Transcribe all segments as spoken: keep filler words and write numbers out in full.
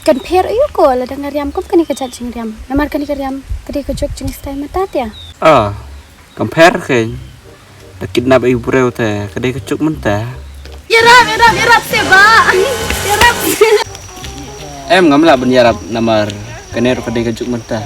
Kan pher aiu ko lada nga riam kum kane ka jait jingriam. Namar kane ka riam ka dei ka juk jingstyle mynta te. Ah, kan pher kein. Da kidnap ïa u briew te ka dei ka juk mynta. Ïarap, ïarap, ïarap seh bah. Ïarap. Em, ngam lah ban ïarap namar kane ruh ka dei ka juk mynta.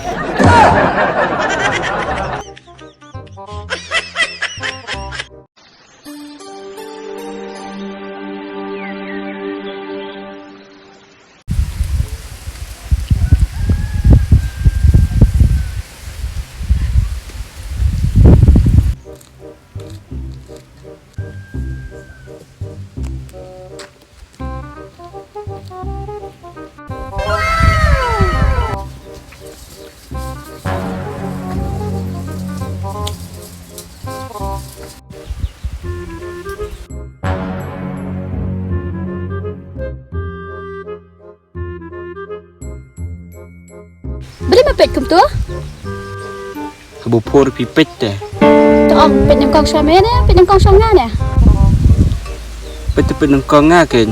Balei me peit kumto? Haba phur phi peit te. To ong peit nyngkong sha me ne, peit nyngkong sha nga ne? Peit te peit nyngkong nga kein.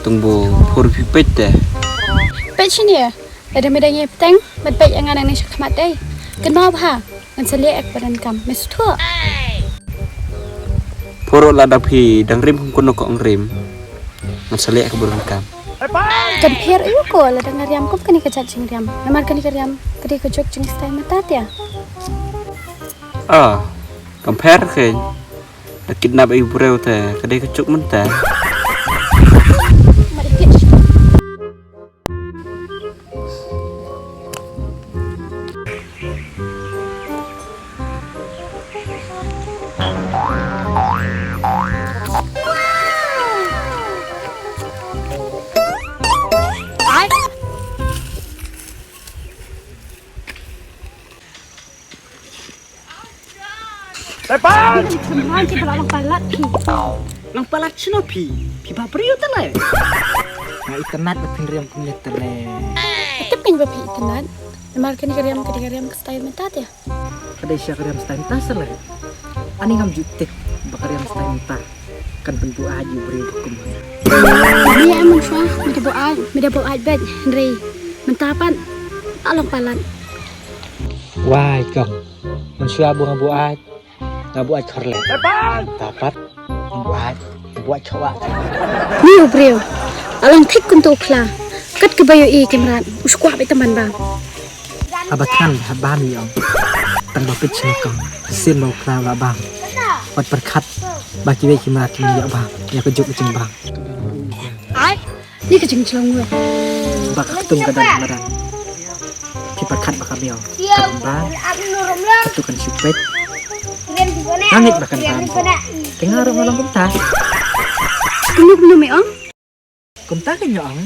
Tang ba phur phi peit te. Peit shane. Lada me dang ïai bteng, bad peit ïa nga nangne sha khmat dei. Kynmaw bha. Ngan sa leh ïa ka ba donkam. Me sngewthuh? Phur ruh lada phi dang rim kum kano ka ong rim. Ngan sa leh ïa ka ba donkam. Kan pher aiu ko lada nga riam kum kane ka jait jingriam. Namar kane ka riam ka dei ka juk jingstyle mynta te. Ah, kan pher kein. Da kidnap ïa u briew te ka dei ka juk mynta. Tepan! Tepan, ki ba la long palat phi. Long palat shano phi? Phi ba briew te le. Nga itynnad ba phin riam kumne te le. Te pyn ba phi itynnad. Namar kane ka riam ka dei ka riam ka style mynta te. Ka dei sha ka riam style mynta se le. Ani ngam ju tip ba ka riam style mynta kan pynbuaid ïa u briew ba kum. Ni em mynshuwa, me da buaid, me da buaid bad hynrei mynta pat la long palat. Wai kong, mynshuwa ba nga buaid, nga buaid khorlem. Mynta pat nga buaid, nga buaid chwa. Ni u briew, la long thik kumto u khla. Kat kaba ïohi ki mrad, u skwah beit tymmen ba. Haba thngan ha bam ïa ong. Tang ba peit shane kong, sien ba u khla u la bam. Wat pyrkhat ba kiwei ki mrad kin ïa bam ïa ka juk ka jingbam. Ni ka jingjlong ngut. Ba ka ktung ka dang madan. Phi pyrkhat ba ka miaw kan bam. Katu kan shu peit. Hangit ba kan bam. Te nga ruh nga long kumta. Kumno kumno me ong? Kumta ka ïa ong.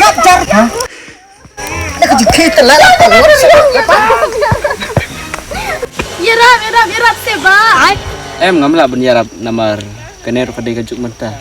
Siap jar. Ha? Ïarap, ïarap, ïarap seh bah. Em, ngam lah ban ïarap namar kane ruh ka dei ka juk mynta.